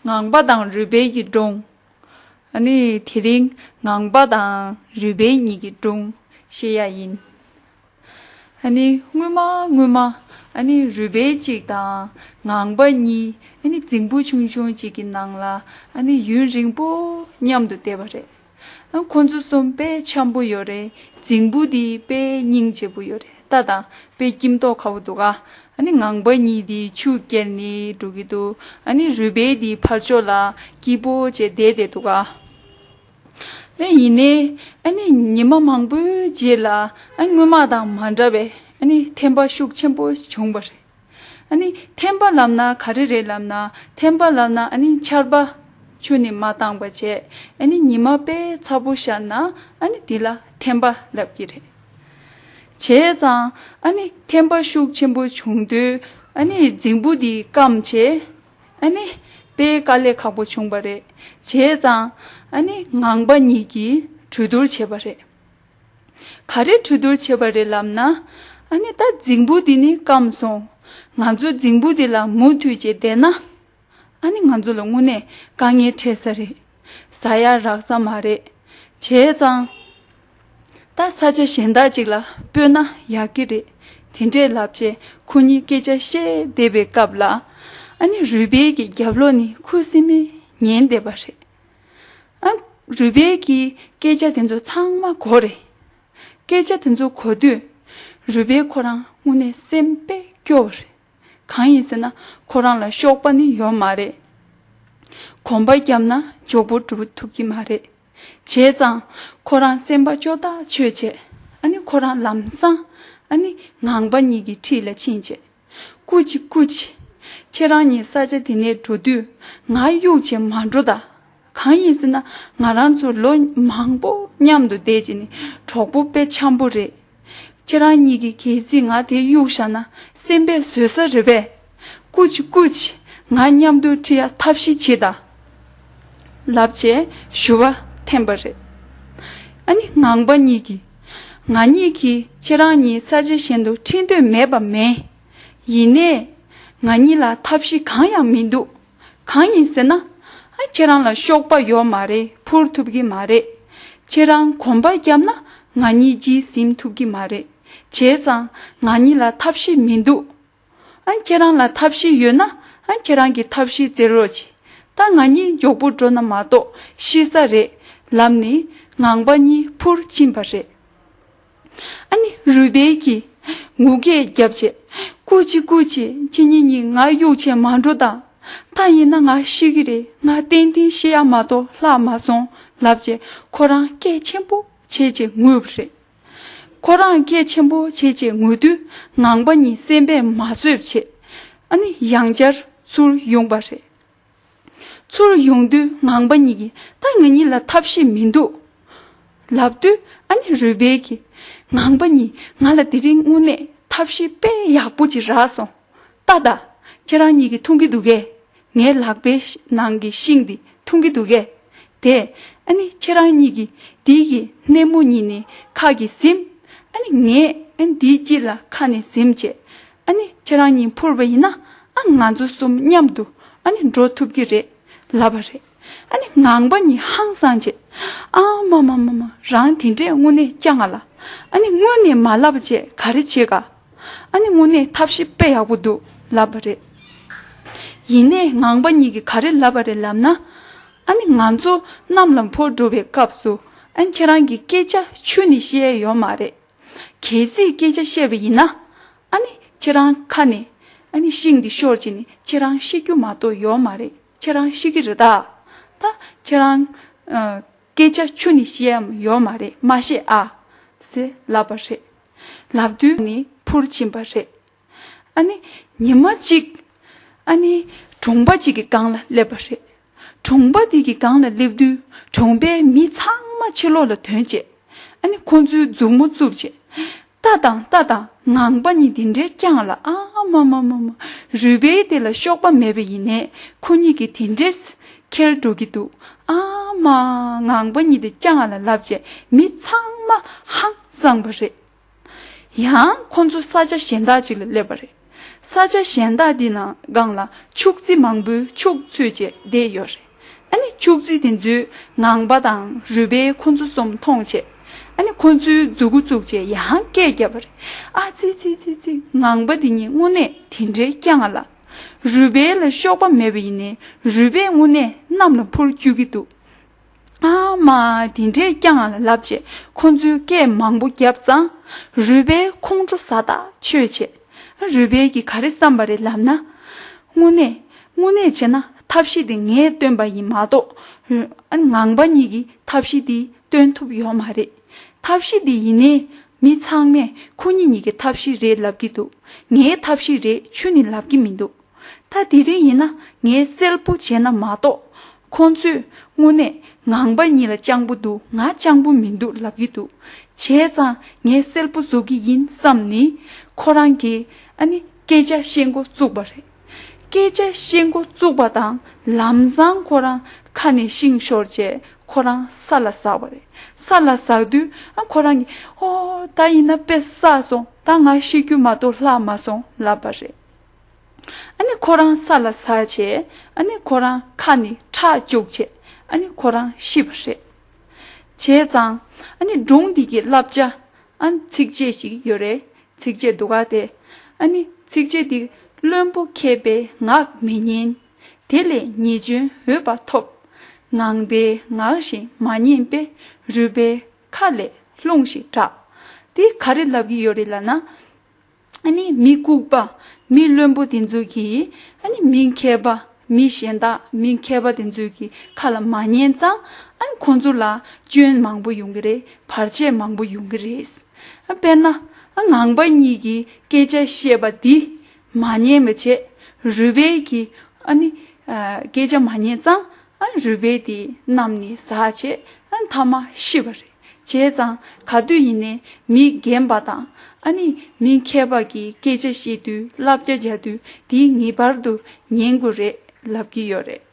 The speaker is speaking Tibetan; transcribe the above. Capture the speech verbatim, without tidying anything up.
ངང་པ་དང་རུས་སྦལ་གྱི་སྒྲུང་། ཨ་ནི་དེ་རིང་ངང་པ་དང་རུས་སྦལ་གཉིས་ཀྱི་སྒྲུང་བཤད་ཡ་ཡིན། ཨ་ནི་སྔོན་མ་སྔོན་མ་ཨ་ནི་རུས་སྦལ་གཅིག་དང་ངང་པ་གཉིས་ཨ་ནི་རྫིང་བུ་ཆུང་ཆུང་གཅིག་གི་ནང་ལ་ཨ་ནི་ཡུན་རིང་པོ་མཉམ་དུ་བསྡད་པ་རེད། ཨ་ཁོ་ཚོ་གསུམ་དཔེ་འཆམ་པོ་ཡོད་རེད། རྫིང་བུ་དེ་དཔེ་སྙིང་རྗེ་པོ་ཡོད་རེད། ལྟ་དང་དཔེ་སྐྱིད་མདོག་ཁ་པོ་འདུག་ག་ཨ་ནི་ངང་པ་གཉིས་དེ་ཆུ་བསྐྱལ་ནས་འགྲོ་གི་འདུག་ཨ་ནི་རུས་སྦལ་དེ་ཕར་ཕྱོགས་ལ་སྐྱིད་པོ་བྱས་བསྡད་བསྡད་འདུག་ག་ཨ་ཡིན་ནའི་ཨ་ནི་ཉི་མ་མང་པོའི་རྗེས་ལ་ཨ་སྔོན་མ་དང་མ་འདྲ་བའི་ཨ་ནི་ཐན་པ་ཤུགས་ཆེན་པོ་བྱུང་བ་རེད། ཨ་ནི་ཐན་པ་ལབ་ན་ག་རེ་རེད་ལབ་ན། ཐན་པ་ལབ་ན་ཨ་ནི་ཆར་པ་ཆུ་ནས་མ་བཏང་བ་བྱས། ཨ་ནི་ཉི་མ་དཔེ་ཚ་པོ་ཤར་ན་ཨ་ནི་དེ་ལ་ཐན་པ་ལབ་ཀྱི་རེད། བྱས་ཙང་ཨ་ནི་ཐན་པ་ཤུགས་ཆེན་པོ་བྱུང་དུས་ཨ་ནི་རྫིང་བུ་དེ་སྐམ་བྱས། ཨ་ནི་དཔེ་དཀའ་ལས་ཁག་པོ་བྱུང་བ་རེད། བྱས་ཙང་ཨ་ནི་ངང་པ་གཉིས་ཀྱིས་གྲོས་བསྡུར་བྱས་པ་རེད། ག་རེ་གྲོས་བསྡུར་བྱས་པ་རེད་ལབ་ན། ཨ་ནི་ད་རྫིང་བུ་འདི་ནི་སྐམ་སོང་། ང་ཚོ་རྫིང་བུ་འདི་ལ་མུ་མཐུད་བྱས་བསྡད་ན། ཨ་ནི་ང་ཚོ་ལ་དངོས་གནས་དཀའ་ངལ་འཕྲད་ས་རེད། ཟ་ཡ་རག་ས་མ་རེད། བྱས་ཙང་། ད་ས་ཆ་གཞན་དག་ཅིག་ལ་སྤོས་ན་ཡག་གི་རེད། དེ་འདྲས་ལབ་བྱས་ཁོ་གཉིས་སྐད་ཆ་བཤད་བསྡད་པའི་སྐབས་ལ། ཨ་ནི་རུས་སྦལ་གྱི་རྒྱབ་ལོགས་ནས་ཁུ་སིམ་མེར་ཉན་བསྡད་པ་རེད། ཨ། རུས་སྦལ་གྱིས་སྐད་ཆ་དེ་ཚོ་ཚང་མ་གོ་རེད། སྐད་ཆ་དེ་ཚོ་གོ་དུས། རུས་སྦལ་ཁོ་རང་དངོས་གནས་སེམས་དཔེ་སྐྱོ་བ་རེད། གང་ཡིན་ཟེར་ན་ཁོ་རང་ལ་གཤོག་པ་ནི་ཡོད་མ་རེད། གོམ་པ་བརྒྱབ་ན་མགྱོགས་པོ་འགྲོ་ཐུབ་ཀྱི་མ་རེད། བྱས་ཙང་ཁོ་རང་སེམས་པ་སྐྱོ་ཐག་ཆོད་བྱས། ཨ་ནི་ཁོ་རང་ལམ་སང་ཨ་ནི་ངང་པ་གཉིས་ཀྱི་འཁྲིས་ལ་ཕྱིན་བྱས། སྐུ་མཁྱེན། སྐུ་མཁྱེན། ཁྱེད་རང་གཉིས་ས་ཆ་དེ་ནས་འགྲོ་དུས་ང་གཡུག་བྱས་མ་འགྲོ་ད། གང་ཡིན་ཟེར་ན་ང་རང་ཚོ་ལོ་མང་པོ་མཉམ་དུ་བསྡད་ཀྱི་ནི་གྲོགས་པོ་དཔེ་འཆམ་པོ་རེད། ཁྱེད་རང་གཉིས་ཀྱིས་གལ་སྲིད་ང་དེ་གཡུག་བཞག་ན་སེམས་པས་བཟོད་ས་རེད་པས། སྐུ་མཁྱེན། སྐུ་མཁྱེན། ང་མཉམ་དུ་ཁྲིད་ཡ་ཐབས་ཤེས་བྱེད་ད། ལབ་བྱས་ཞུ་བ་འཐེན་པ་རེད། ཨ་ནི་ངང་པ་གཉིས་ཀྱིས། ང་གཉིས་ཀྱིས་ཁྱེད་རང་གཉིས་ས་ཆ་གཞན་དུ་ཁྲིད་འདོད་མེད་པ་མེད། ཡིན་ནའི། ང་གཉིས་ལ་ཐབས་ཤེས་གང་ཡང་མི་འདུག་གང་ཡིན་ཟེར་ན། ཨ་ཁྱེད་རང་ལ་གཤོག་པ་ཡོད་མ་རེད། འཕུར་ཐུབ་ཀྱི་མ་རེད། ཁྱེད་རང་གོམ་པ་བརྒྱབ་ན་ང་གཉིས་རྗེས་ཟིན་ཐུབ་ཀྱི་མ་རེད། བྱས་ཙང་ང་གཉིས་ལ་ཐབས་ཤེས་མི་འདུག་ཨ་ཁྱེད་རང་ལ་ཐབས་ཤེས་ཡོད་ན་ཨ་ཁྱེད་རང་གིས་ཐབས་ཤེས་བཙལ་རོགས་གྱིས། ད་ང་གཉིས་མགྱོགས་པོ་འགྲོ་ན་མ་གཏོགས་ཤི་ས་རེད། ལབ་ནས་ངང་པ་གཉིས་འཕུར་ཕྱིན་པ་རེད། ཨ་ནི་རུས་སྦལ་གྱིས་ངུ་སྐད་བརྒྱབ་བྱས། སྐུ་མཁྱེན། སྐུ་མཁྱེན། ཁྱེད་གཉིས་གཉིས་ང་གཡུག་བྱས་མ་འགྲོ་དང་། ད་ཡིན་ན་ང་ཤི་གི་རེད། ང་ཏན་ཏན་ཤི་ཡ་མ་གཏོགས་ལྷག་མ་སོང་ལབ་བྱས་ཁོ་རང་སྐད་ཆེན་པོ་བྱས་བྱས་ངུས་པ་རེད། ཁོ་རང་སྐད་ཆེན་པོ་བྱས་བྱས་ངུ་དུས་ངང་པ་གཉིས་སེམས་པས་མ་བཟོད་བྱས། ཨ་ནི་ཡང་བསྐྱར་ཚུར་ཡོང་པ་རེད། ཚུར་ཡོང་དུས་ངང་པ་གཉིས་ཀྱིས་ད་ང་གཉིས་ལ་ཐབས་ཤེས་མི་འདུག་ལབ་དུས་ཨ་ནི་རུས་སྦལ་གྱིས། ངང་པ་གཉིས་ང་ལ་དེ་རིང་དངོས་གནས་ཐབས་ཤེས་དཔེ་ཡག་པོ་ཅིག་རག་སོང་། ལྟ་ད། ཁྱེད་རང་གཉིས་ཀྱིས་མཐོང་གི་འདུག་གས། ངའི་ལག་པའི་ནང་གི་ཤིང་འདི་མཐོང་གི་འདུག་གས། དེ་ཨ་ནི་ཁྱེད་རང་གཉིས་ཀྱིས་འདི་གི་སྣེ་མོ་གཉིས་ནས་ཁ་གིས་ཟིན། ཨ་ནི་ངས་ཨ་ནི་འདིའི་དཀྱིལ་ལ་ཁ་ནས་ཟིན་བྱས། ཨ་ནི་ཁྱེད་རང་གཉིས་འཕུར་བ་ཡིན་ན་ཨ་ང་ཚོ་གསུམ་མཉམ་དུ་ཨ་ནི་འགྲོ་ཐུབ་ཀྱི་རེད་ལབ་པ་རེད། ཨ་ནི་ངང་པ་གཉིས་ཧང་སངས་བྱས། ཨ་མ་མ་མ་མ། རང་དེ་འདྲས་དངོས་གནས་སྐྱག་ལ། ཨ་ནི་དངོས་གནས་མ་ལབ་བྱས་ག་རེ་བྱེད་ག་ཨ་ནི་དངོས་གནས་ཐབས་ཤེས་དཔེ་ཡག་པོ་འདུག་ལབ་པ་རེད། ཡིན་ནའི་ངང་པ་གཉིས་ཀྱིས་ག་རེ་ལབ་པ་རེད་ལབ་ན། ཨ་ནི་ང་ཚོ་གནམ་ལ་འཕུར་འགྲོ་བའི་སྐབས་སུ་ཨ་ནི་ཁྱེད་རང་གིས་སྐད་ཆ་ཆུ་ནས་བཤད་ཡ་ཡོད་མ་རེད། གལ་སྲིད་སྐད་ཆ་བཤད་པ་ཡིན་ན། ཨ་ནི་ཁྱེད་རང་ཁ་ནས་ཨ་ནི་ཤིང་འདི་ཤོར་བྱས་ནས་ཁྱེད་རང་ཤི་རྒྱུ་མ་གཏོགས་ཡོད་མ་རེད། ཁྱེད་རང་ཤི་གི་རེད་ད། ད་ཁྱེད་རང་ཨ། སྐད་ཆ་ཆུ་ནས་བཤད་ཡ་ཡོད་མ་རེད། མ་བཤད་ཨ། ཟེར་ལབ་པ་རེད། ལབ་དུས་ནི་འཕུར་ཕྱིན་པ་རེད། ཨ་ནི་ཉི་མ་གཅིག་ཨ་ནི་གྲོང་པ་གཅིག་གི་སྒང་ལ་སླེབས་པ་རེད། གྲོང་པ་དེ་གི་སྒང་ལ་སླེབས་དུས་གྲོང་པའི་མི་ཚང་མ་ཕྱི་ལོགས་ལ་ཐོན་བྱས། ཨ་ནི་ཁོང་ཚོའི་མཛུབ་མོ་བཙུགས་བྱས། ལྟ་དང་ལྟ་དང་། ངང་པ་གཉིས་དེ་འདྲའི་སྐྱག་ལ། ཨ་མ་མ་མ་མ། རུས་སྦལ་དེ་ལ་གཤོག་པ་མེད་པ་ཡིན་ནའི་ཁོ་གཉིས་ཀྱིས་དེ་འདྲས་ཁྱེར་འགྲོ་གི་འདུག་ཨ་མ། ངང་པ་གཉིས་དེ་སྐྱག་ལ་ལབ་བྱས་མི་ཚང་མ་ཧང་སངས་པ་རེད། ཡང་ཁོ་ཚོ་ས་ཆ་གཞན་དག་ཅིག་ལ་སླེབས་པ་རེད། ས་ཆ་གཞན་དག་འདི་ནང་སྒང་ལ་ཕྱུགས་རྫི་མང་པོའི་ཕྱུགས་འཚོས་བྱས་བསྡད་ཡོད་རེད། ཨ་ནི་ཕྱུགས་རྫི་དེ་ཚོས་ངང་པ་དང་རུས་སྦལ་ཁོ་ཚོ་གསུམ་མཐོང་བྱས། ཨ་ནི་ཁོ་ཚོའི་མཛུ་གུ་བཙུགས་བྱས་ཡང་སྐད་བརྒྱབ་པ་རེད། ཨ་ཙི་ཙི་ཙི་ཙི། ངང་པ་འདི་གཉིས་དངོས་གནས་དེ་འདྲའི་སྐྱ་ང་ལ། རུས་སྦལ་ལ་གཤོག་པ་མེད་པ་ཡིན་ནའི་རུས་སྦལ་དངོས་གནས་གནམ་ལ་འཕུར་སྐྱོད་ཀྱི་འདུག་ཨ་མ། དེ་འདྲའི་སྐྱ་ང་ལ་ལབ་བྱས་ཁོ་ཚོས་སྐད་མང་པོ་བརྒྱབ་ཙང་། རུས་སྦལ་ཁོང་ཁྲོ་ཟ་ཐག་ཆོད་བྱས། རུས་སྦལ་གྱིས་ག་རེ་བསམ་པ་རེད་ལབ་ན། དངོས་གནས། དངོས་གནས་བྱས་ན་ཐབས་ཤེས་དེ་ངས་བཏོན་པ་ཡིན་མ་གཏོགས། ཨ་ནི་ངང་པ་གཉིས་ཀྱིས་ཐབས་ཤེས་དེ་བཏོན་ཐུབ་ཡོད་མ་རེད། ཐབས་ཤེས་དེ་ཡིན་ནའི་མི་ཚང་མས་ཁོ་གཉིས་གཉིས་ཀྱི་ཐབས་ཤེས་རེད་ལབ་ཀྱི་འདུག་ངའི་ཐབས་ཤེས་རེད་ཁྱོད་ནི་ལབ་ཀྱི་མི་འདུག་ད་དེ་རིང་ཡིན་ན་ངས་གསལ་པོ་བྱས་ན་མ་གཏོགས། ཁོང་ཚོས་དངོས་གནས་ངང་པ་གཉིས་ལ་སྤྱང་པོ་འདུག་ང་སྤྱང་པོ་མི་འདུག་ལབ་ཀྱི་འདུག་བྱས་ཙང་ངས་གསལ་པོ་བཟོ་གི་ཡིན་བསམ་ནི། ཁོ་རང་གིས་ཨ་ནི་སྐད་ཆ་བཤད་འགོ་བཙུགས་པ་རེད། སྐད་ཆ་བཤད་འགོ་བཙུགས་པ་དང་ལམ་སང་ཁོ་རང་ཁ་ནས་ཤིང་ཤོར་བྱས་ཁོ་རང་ས་ལ་ཟགས་པ་རེད། ས་ལ་ཟགས་དུས་ཨ་ཁོ་རང་གིས། ཨོ། ད་ཡིན་ན་དཔེ་བསགས་སོང་། ད་ང་ཤི་རྒྱུ་མ་གཏོགས་ལྷག་མ་སོང་ལབ་པ་རེད། ཨ་ནི་ཁོ་རང་ས་ལ་ཟགས་བྱས། ཨ་ནི་ཁོ་རང་ཁ་ནས་ཁྲག་བཅུག་བྱས། ཨ་ནི་ཁོ་རང་ཤི་བ་རེད། བྱས་ཙང་ཨ་ནི་སྒྲུང་འདི་གི་བསླབ་བྱ། ཨ་ནི་ཚིགས་བཅད་ཞིག་ཡོད་རེད། ཚིགས་བཅད་འདུག་ག་དེ། ཨ་ནི་ཚིགས་བཅད་འདི། བླུན་པོ་མཁས་པའི་ངག་མི་ཉན། དེ་ལས་ཉེས་སྐྱོན་འོས་པ་ཐོབ། ངང་པས་ངག་བཞིན་མ་ཉན་པས། རུས་སྦལ་ཁ་ལས་རླུང་ཞིག་གྲགས། དེ་ག་རེ་ལབ་ཀྱི་ཡོད་རེད་ལབ་ན། ཨ་ནི་མི་ལྐུགས་པ། མི་བླུན་པོ་དེ་ཚོ་གིས། ཨ་ནི་མི་མཁས་པ། མི་གཞན་དག་མི་མཁས་པ་དེ་ཚོ་གི་ཁ་ལ་མ་ཉན་ཙང་། ཨ་ནི་ཁོང་ཚོ་ལ་སྐྱོན་མང་པོ་ཡོང་གི་རེད། བར་ཆད་མང་པོ་ཡོང་གི་རེད། ཨ་དཔེར་ན། ཨ་ངང་པ་གཉིས་ཀྱིས་སྐད་ཆ་བཤད་པ་འདི་མ་ཉན་པ་བྱས། རུས་སྦལ་གྱིས་ཨ་ནི་ཨ་སྐད་ཆ་མ་ཉན་ཙང་། ཨ་རུས་སྦལ་དེ་གནམ་ནས་ཟགས་བྱས། ཨ་མཐའ་མ་ཤི་བ་རེད། བྱས་ཙང་ག་དུས་ཡིན་ནའི་མི་རྒན་པ་དང་། ཨ་ནི་མི་མཁས་པ་གིས་སྐད་ཆ་བཤད་དུས། བསླབ་བྱ་རྒྱག་དུས་དེ་ངེས་པར་དུ་ཉན་དགོས་རེད་ལབ་ཀྱི་ཡོད་རེད།